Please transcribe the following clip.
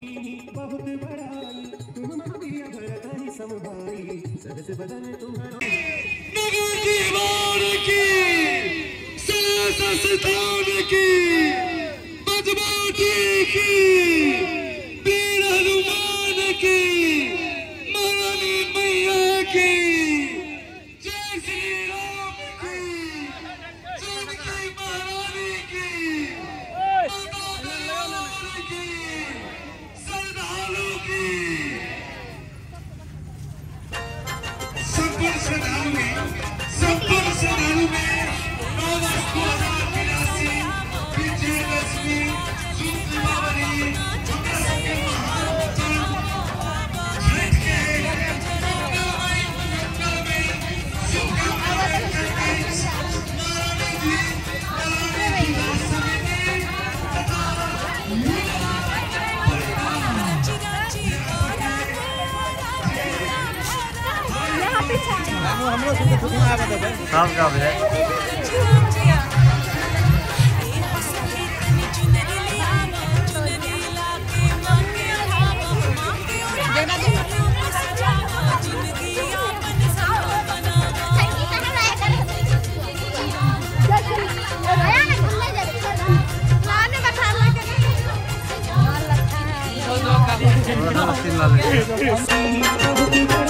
बहुत बड़ाई तुम दिया भरत ही सम भाई सहस बदन तुम्हारा। नगर दीवार की सहस स्थान की बजबाटी की वीर हनुमान की महारानी मैया की जय श्री राम की जानकी महारानी की की श्रद्धालु की संपूर्ण श्रद्धालु में 9 वर्ष 2083 विजयदशमी शुभ दीपावली हमरा सबके महान पर्व छठ के मंगलमय शुभकामना व्यक्त करैत अछि महारानी जी महारानी पूजा समिति तथा युवा सब का है। बहुत